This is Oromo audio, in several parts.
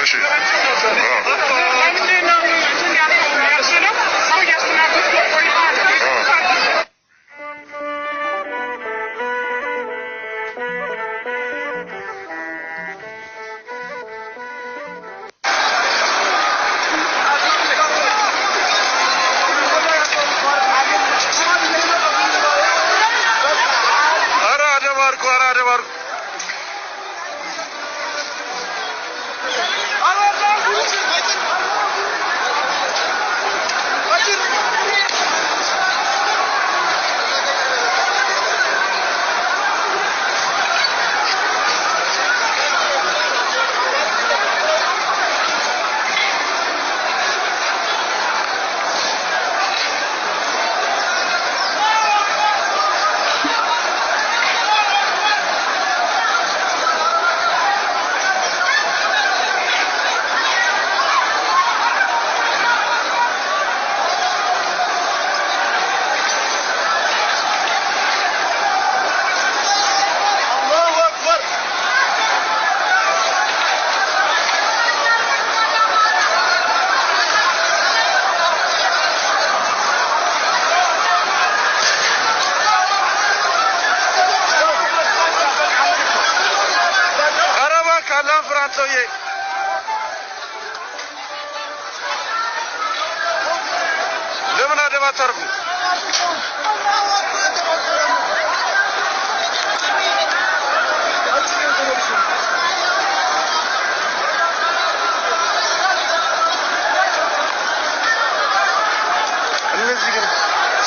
እሺ ኧረ አደባርቁ፣ ኧረ አደባርቁ። ኧረ እባክህ አላህን ፍራ አንተ ሰውዬ። ለምን አደብ አታርጉም? እነዚህ ግን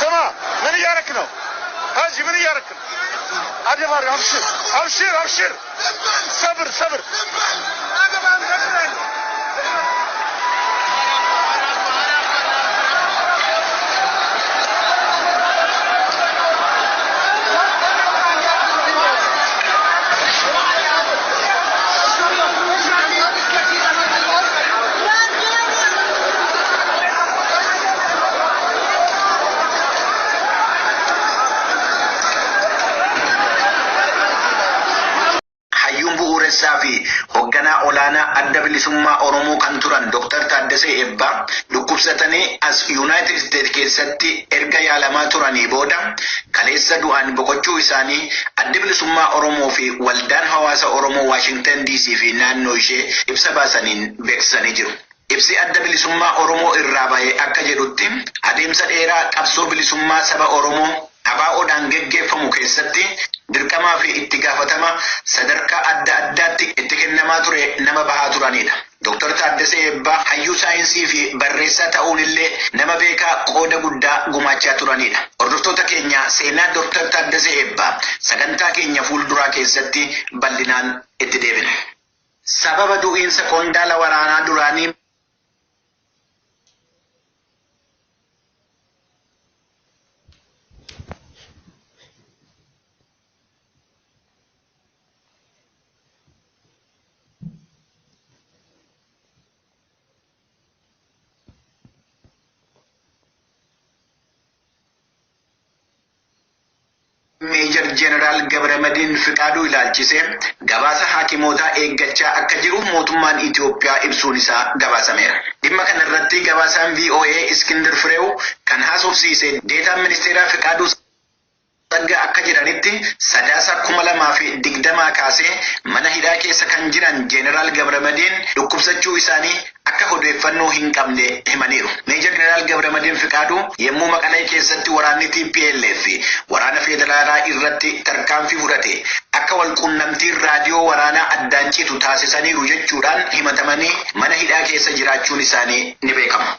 ስማ፣ ምን እያረክ ነው? ሀጂ ምን እያረክ ነው? አደብ አድርግ። አብሽር፣ አብሽር፣ አብሽር። ሰብር፣ ሰብር። Hayyuun bu'uuressaa fi hoogganaa olaanaa Adda Bilisummaa Oromoo kan turan Dr. Taaddasee Eebbaa dhukkubsatanii as Yuunaayitid Isteet keessatti erga yaalamaa turanii booda kaleessa du'aan boqochuu isaanii Addi Bilisummaa Oromoo fi Waldaan Hawaasa Oromoo Waashingtan DC fi naannoo ishee ibsa baasaniin beeksisanii jiru. Ibsi Adda Bilisummaa Oromoo irraa bahe akka jedhutti, adeemsa dheeraa qabsoo bilisummaa saba Oromoo ABOdhaan geggeeffamu keessatti dirqamaa fi itti gaafatama sadarkaa adda addaatti itti kennamaa ture nama bahaa turanidha. Dr. Taaddasee Eebbaa hayyuu saayinsii fi barreessaa ta'uun illee nama beekaa qooda guddaa gumaachaa turanidha. Hordoftoota keenya, seenaa Dr. Taaddasee Eebbaa sagantaa keenya fuulduraa keessatti bal'inaan itti deebina. Sababa du'iinsa qondaala waraanaa duraanii Meejar Jeneraal Gabramadiin Fiqaaduu ilaalchisee gabaasa haakimootaa eeggachaa akka jiru mootummaan Itoophiyaa ibsuun isaa gabaasameera. Dhimma kana irratti gabaasaan VOA Iskindir Fireew kan haasofsiise deetaan ministeeraa Fiqaaduu Tsaggaa akka jedhanitti, Sadaasa 2020 kaasee mana hidhaa keessa kan jiran Jeneraal Gabramadiin dhukkubsachuu isaanii akka odeeffannoo hin qabne himaniiru. Meejar Jeneraal Gabramadiin Fiqaaduu yommuu Maqalee keessatti waraanni TPLF waraana federaalaa irratti tarkaanfii fudhate akka walquunnamtiin raadiyoo waraanaa addaan citu taasisaniiru jechuudhaan himatamanii mana hidhaa keessa jiraachuun isaanii ni beekama.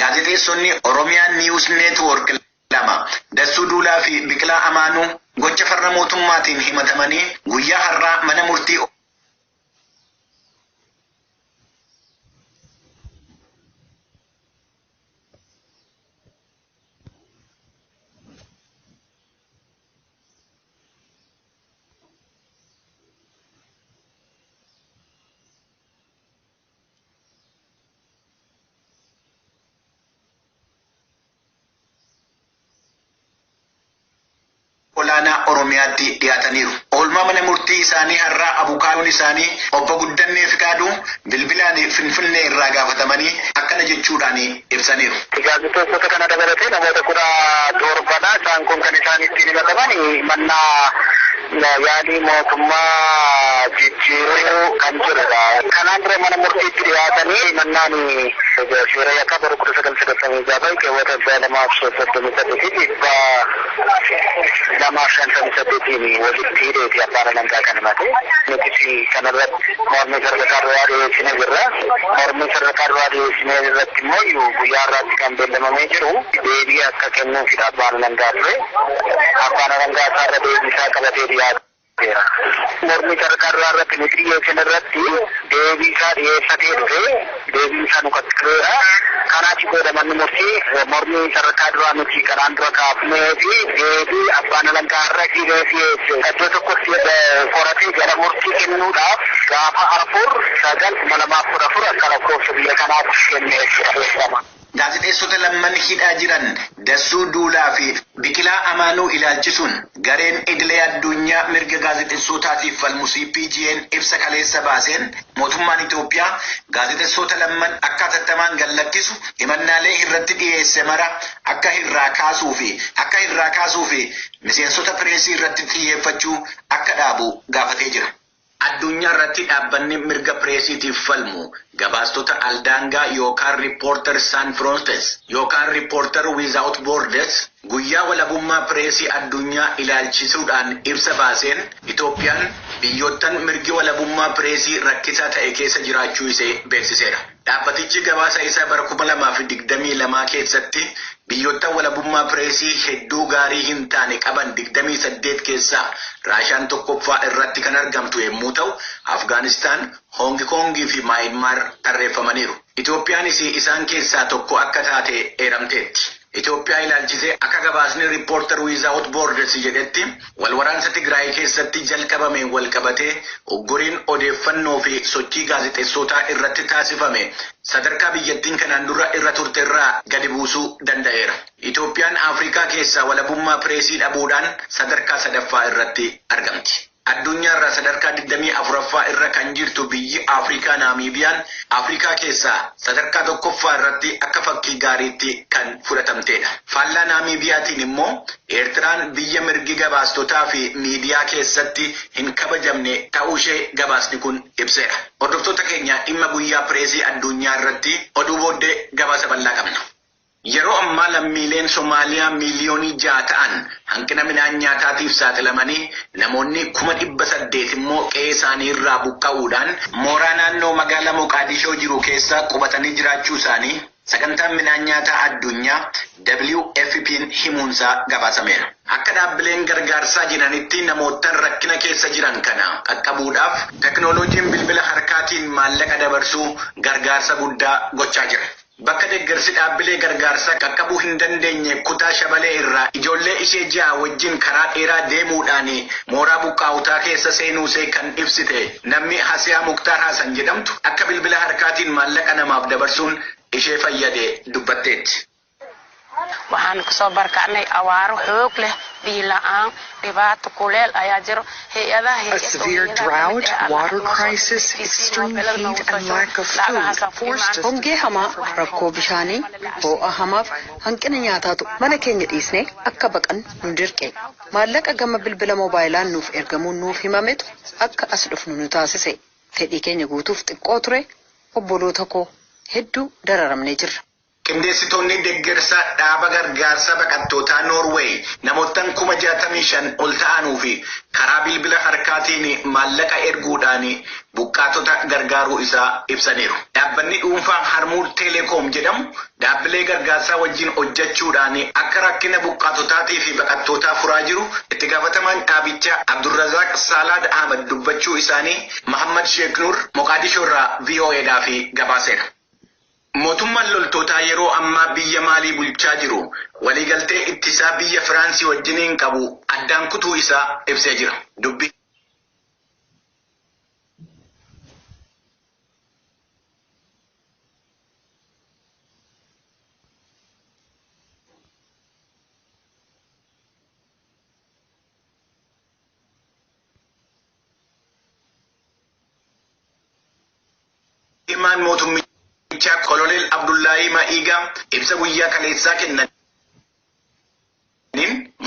Gaazexeessonni Oromiyaa News Network lama, Dassuu Duulaa fi Biqilaa Amaanuu, gocha farra mootummaatiin himatamanii guyyaa har'aa mana murtii olaanaa olaanaa Oromiyaatti dhiyaataniiru. Oolmaa mana murtii isaanii har'aa abukaatoon isaanii obbo Guddannee Fiqaaduu bilbilaan Finfinnee irraa gaafatamanii akkana jechuudhaan ibsaniiru. Gaazexeessota kana dabalatee namoota 17dha. Isaan kun kan isaan ittiin himataman mannaa yaalii mootummaa jijjiiruu kan jedhudha. Kanaan dura mana murtiitti dhiyaatanii mannaan seera yakkaa bara 1996 keewwata 238 fi 258 walitti hidheeti abbaan alangaa kan himate. Nutis kanarratti mormii sadarkaa duraa dhiyeessine jirra. Mormii sadarkaa duraa dhiyeessine irratti immoo guyyaa irraatti kan beellamamee jiru deebii akka kennuufidha abbaan alangaa ture. Abbaan alangaa isaarra deebii isaa qabatee dhiyaate. Mormii sadarkaa duraa irratti nuti dhiyeessine irratti deebii isaa dhiyeeffatee dhufe deebii isaa nu qaqqabeera. Kanaaf booda manni murtii mormii sadarkaa duraa nuti kanaan dura kaafnee fi deebii abbaan alangaa irra dhiyeesse iddoo tokkotti qoratee jala murtii kennuudhaaf gaafa 4/9/2014 akka lakkoofsa biyya kanaatti kennee jechuudha. Gaazexeessota lamman hidhaa jiran Dassuu Duulaa fi Biqilaa Amaanuu ilaalchisuun gareen idilee addunyaa mirga gaazexeessotaatiif falmu CPGN ibsa kaleessa baaseen mootummaan Itoophiyaa gaazexeessota lamman akka hatattamaan gallakkisu himannaalee irratti dhiyeesse mara akka irraa kaasuu fi miseensota pireesii irratti xiyyeeffachuu akka dhaabu gaafatee jira. Addunyaa irratti dhaabbanni mirga pireesiitiif falmu gabaastota aldaangaa yookaan Riippoortar San Frontes yookaan Riippoortar Wiizaawut Boordes guyyaa walabummaa pireesii addunyaa ilaalchisuudhaan ibsa baaseen Itoophiyaan biyyoottan mirgi walabummaa pireesii rakkisaa ta'e keessa jiraachuu isee beeksiseera. Dhaabbatichi gabaasa isaa bara 2022 keessatti biyyoottan walabummaa pireesii hedduu gaarii hin taane qaban 28 keessaa Raashaan tokkoffaa irratti kan argamtu yommuu ta'u, Afgaanistaan, Hoongi Koongii fi Maayinmaar tarreeffamaniiru. Itoophiyaanis isaan keessaa tokko akka taate eeramteetti. Itoophiyaa ilaalchisee akka gabaasni Riippoortar Wiizaawut Boordes jedhetti walwaraansa Tigraay keessatti jalqabameen walqabatee ugguriin odeeffannoo fi sochii gaazexeessootaa irratti taasifame sadarkaa biyyattiin kanaan dura irra turte irraa gadi buusuu danda'eera. Itoophiyaan Afrikaa keessaa walabummaa pireesii dhabuudhaan sadarkaa sadaffaa irratti argamti. Addunyaa irraa sadarkaa 24ffaa irra kan jirtu biyyi Afrikaa Naamibiyaan Afrikaa keessaa sadarkaa tokkoffaa irratti akka fakkii gaariitti kan fudhatamtedha. Faallaa Naamibiyaatiin immoo Eertiraan biyya mirgi gabaastotaa fi miidiyaa keessatti hin kabajamne ta'uu ishee gabaasni kun ibseera. Hordoftoota keenya dhimma guyyaa pireesii addunyaa irratti oduu booddee gabaasa bal'aa qabna. Yeroo ammaa lammiileen Somaaliyaa miiliyoonii 6 ta'an hanqina midhaan nyaataatiif saaxilamanii namoonni 800,000 immoo qe'ee isaanii irraa buqqa'uudhaan mooraa naannoo magaalaa Moqaadishoo jiru keessa qubatanii jiraachuu isaanii sagantaan midhaan nyaataa addunyaa WFP'n himuunsaa gabaasameera. Akka dhaabbileen gargaarsaa jiranitti namootaan rakkina keessa jiran kana qaqqabuudhaaf teknooloojiin bilbila harkaatiin maallaqa dabarsuu gargaarsa guddaa gochaa jira. Bakka deeggarsi dhaabbilee gargaarsaa qaqqabuu hin dandeenye kutaa shabalee irraa ijoollee ishee 6 wajjin karaa dheeraa deemuudhaan mooraa buqqaa'utaa keessa seenuusee kan ibsite namni Hasiyaa Muktaar Hasan jedhamtu akka bilbila harkaatiin maallaqa namaaf dabarsuun ishee fayyade dubbatteetti. Waxaan kusoo barkacnay awaaro xoog leh biyo la'aan dhibaato kuleel ayaa jiro hay'adaha A severe drought, water crisis, extreme heat, and lack of food forced us Hongee hamaa, rakkoo bishaanii, ho'a hamaaf hanqina nyaataatu mana keenya dhiisnee akka baqannu nu dirqe. Maallaqa gama bilbila moobaayilaan nuuf ergamuun nuuf himametu akka as dhufnu nu taasise. Fedhii keenya guutuuf xiqqoo ture obboloota koo hedduu dararamnee jirra. Qindeessitoonni deeggarsa dhaaba gargaarsa baqattootaa Noorweey namoottan 65,000 ol ta'anuu fi karaa bilbila harkaatiin maallaqa erguudhaan buqqaatota gargaaruu isaa ibsaniiru. Dhaabbanni dhuunfaa Harmuur Teeleekoom jedhamu dhaabbilee gargaarsaa wajjin hojjechuudhaan akka rakkina buqqaatotaatii fi baqattootaa furaa jiru itti gaafatamaan dhaabichaa Abdurrazaaq Saalaad Ahmad dubbachuu isaanii Mahammad Sheekh Nur Moqaadishoo irraa VOAdhaaf gabaaseera. Mootummaan loltootaa yeroo ammaa biyya Maalii bulchaa jiru waliigaltee ittisaa biyya Firaansii wajjiniin qabu addaan kutuu isaa ibsee jira. Dubbi himaan mootummichaa Koloneel Abdullaahii Ma'iigaa ibsa guyyaa kaleessaa kennaniin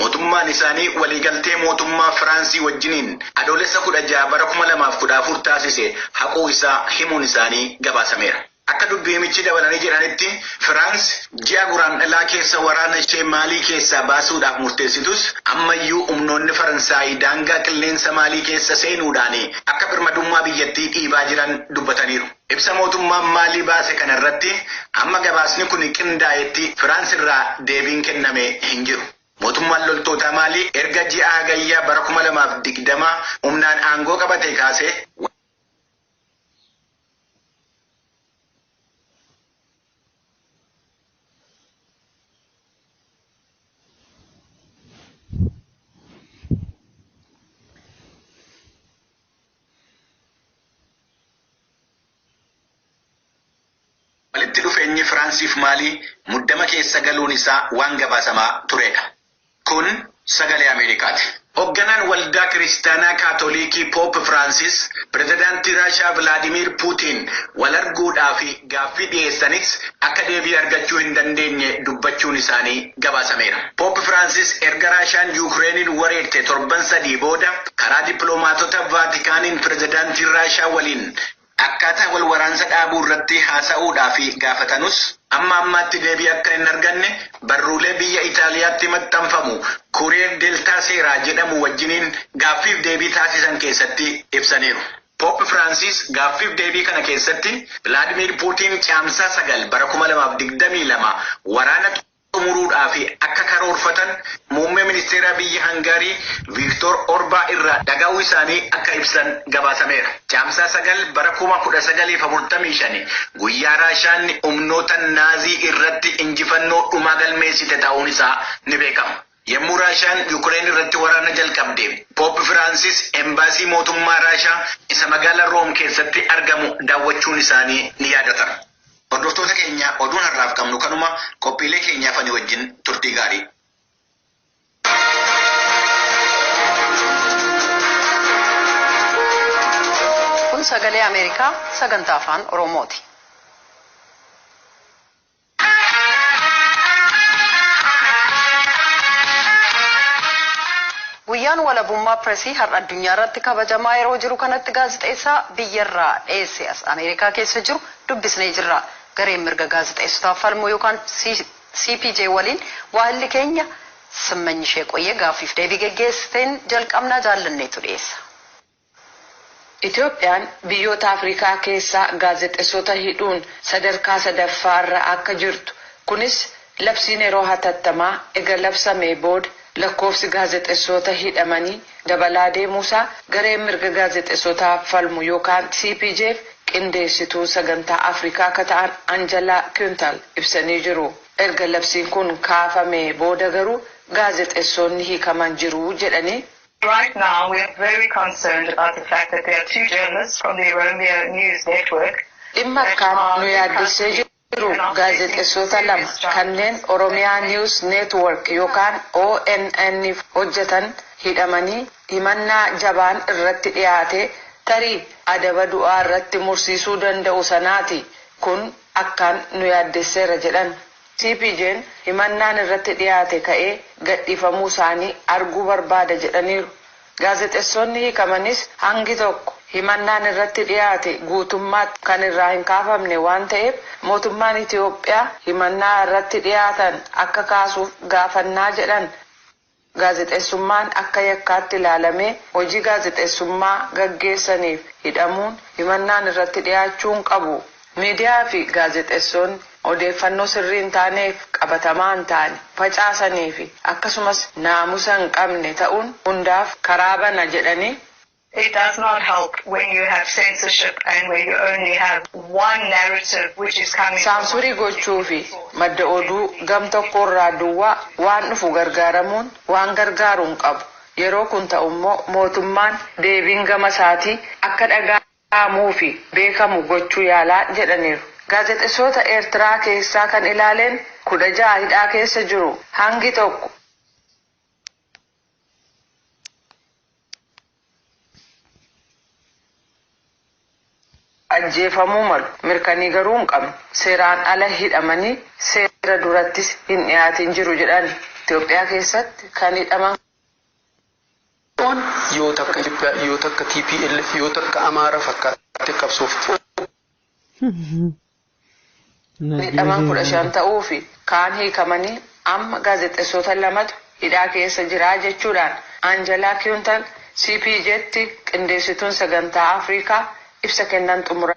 mootummaan isaanii waliigaltee mootummaa Firaansii wajjiniin Adoolessa 16 bara 2014 taasise haquu isaa himuun isaanii gabaasameera. Akka dubbii himichi dabalanii jedhanitti, Firaans ji'a Guraandhalaa keessa waraana ishee Maalii keessaa baasuudhaaf murteessitus, ammayyuu humnoonni Faransaay daangaa qilleensa Maalii keessa seenuudhaan akka birmadummaa biyyattii dhiibaa jiran dubbataniiru. Ibsa mootummaan Maalii baase kana irratti amma gabaasni kun qindaa'etti Firaans irraa deebiin kenname hin jiru. Mootummaan loltoota Maalii erga ji'a Hagayyaa bara 2020 humnaan aangoo qabate kaasee walitti dhufeenyi Firaansiif Maalii muddama keessa galuun isaa waan gabaasamaa turedha. Kun Sagalee Ameerikaati. Hoogganaan Waldaa Kiristaanaa Kaatolikii Poop Firaansis pirezidaantii Raashaa Vilaadimiir Puutiin wal arguudhaa fi gaaffii dhiyeessanis akka deebii argachuu hin dandeenye dubbachuun isaanii gabaasameera. Poop Firaansis erga Raashaan Yukireeniin wareerte torban 3 booda karaa dippiloomaatota Vaatikaaniin pirezidaantii Raashaa waliin akkaataa wal waraansa dhaabuu irratti haasa'uudhaa fi gaafatanus, amma ammaatti deebii akka hin arganne barruulee biyya Itaaliyaatti maxxanfamu Kureer Deeltaa Seeraa jedhamu wajjiniin gaaffiif deebii taasisan keessatti ibsaniiru. Poop Firaansis gaaffiif deebii kana keessatti Vilaadimiir Puutiin Caamsaa 9 bara 2022 waraana xumuruudhaa fi akka karoorfatan muummee ministeera biyya Hangaarii Viiktoor Orbaa irraa dhaga'uu isaanii akka ibsan gabaasameera. Caamsaa 9 bara 1945 guyyaa Raashaan humnoota Naazii irratti injifannoo dhumaa galmeessite ta'uun isaa ni beekama. Yommuu Raashaan Yukireen irratti waraana jalqabde, Poop Firaansis embaasii mootummaa Raashaa isa magaalaa Room keessatti argamu daawwachuun isaanii ni yaadatama. Hordoftoota keenya, oduun har'aaf qabnu kanuma. Qophiilee keenyaaf ani wajjin turtii gaarii. Kun Sagalee Ameerikaa sagantaa Afaan Oromooti. Guyyaan walabummaa pireesii har'a addunyaa irratti kabajamaa yeroo jiru kanatti gaazexeessaa biyyarraa dheesse as Ameerikaa keessa jiru dubbisnee jirra. Gareen mirga gaazexeessotaaf falmu yookaan CPJ waliin waahilli keenya Simmanyishee Qoyyee gaaffiif deebii geggeessiteen jalqabnaa, Jaallanneetu dhiyeessa. Itoophiyaan biyyoota Afrikaa keessaa gaazexeessota hidhuun sadarkaa sadaffaarra akka jirtu, kunis labsiin yeroo hatattamaa ega labsamee booda lakkoofsi gaazexeessota hidhamanii dabalaa deemuusaa gareen mirga gaazexeessotaaf falmu yookaan CPJf qindeessituu sagantaa Afrikaa akka ta'an Anjalaa Kintal ibsanii jiru. Erga labsiin kun kaafamee booda garuu gaazexeessonni hiikaman jiru jedhanii. Right now, we are very concerned about the fact that there are two journalists from the Oromia News Network. Dhimma akkaan nu yaaddessee jiru gaazexeessota lama kanneen Oromiyaa News Network yookaan ONN hojjetan hidhamanii himannaa jabaan irratti dhiyaate tarii adaba du'aa irratti mursiisuu danda'u sanaati. Kun akkaan nu yaaddesseera jedhan. CPJ'n himannaan irratti dhiyaate ka'ee gadhiifamuu isaanii arguu barbaada jedhaniiru. Gaazexeessonni hiikamanis hangi tokko himannaan irratti dhiyaate guutummaatti kan irraa hin kaafamne waan ta'eef, mootummaan Itoophiyaa himannaa irratti dhiyaatan akka kaasuuf gaafannaa jedhan. Gaazexeessummaan akka yakkaatti ilaalamee hojii gaazexeessummaa gaggeessaniif hidhamuun himannaan irratti dhiyaachuu hin qabu. Miidiyaa fi gaazexeessonni odeeffannoo sirrii hin taaneef qabatamaa hin taane facaasanii fi akkasumas naamusa hin qabne ta'uun hundaaf karaa bana jedhanii. It does not help when you have censorship and when you only have one narrative which is coming from Saansurii gochuu fi madda oduu gam tokkorraa duwwaa waan dhufu gargaaramuun waan gargaaru hin qabu. Yeroo kun ta'u immoo mootummaan deebiin gama isaatii akka dhaga'amuu fi beekamu gochuu yaalaa jedhaniiru. Gaazexeessota Eertiraa keessaa kan ilaaleen 16 hidhaa keessa jiru. Hangi tokko Ajjeefamuu malu, mirkanii garuu hin qabnu. Seeraan ala hidhamanii seera durattis hin dhiyaatin jiru jedhan. Itoophiyaa keessatti kan hidhaman Yoo takka Itoophiyaa, yoo takka TPLF, yoo takka Amaara fakkaatti qabsoofti. Hidhaman 15 ta'uu fi kaan hiikamanii amma gaazexeessota lamatu hidhaa keessa jira jechuudhaan Anjalaa Kiyuntal CPJtti qindeessituun sagantaa Afrikaa ibsa kennan xumura.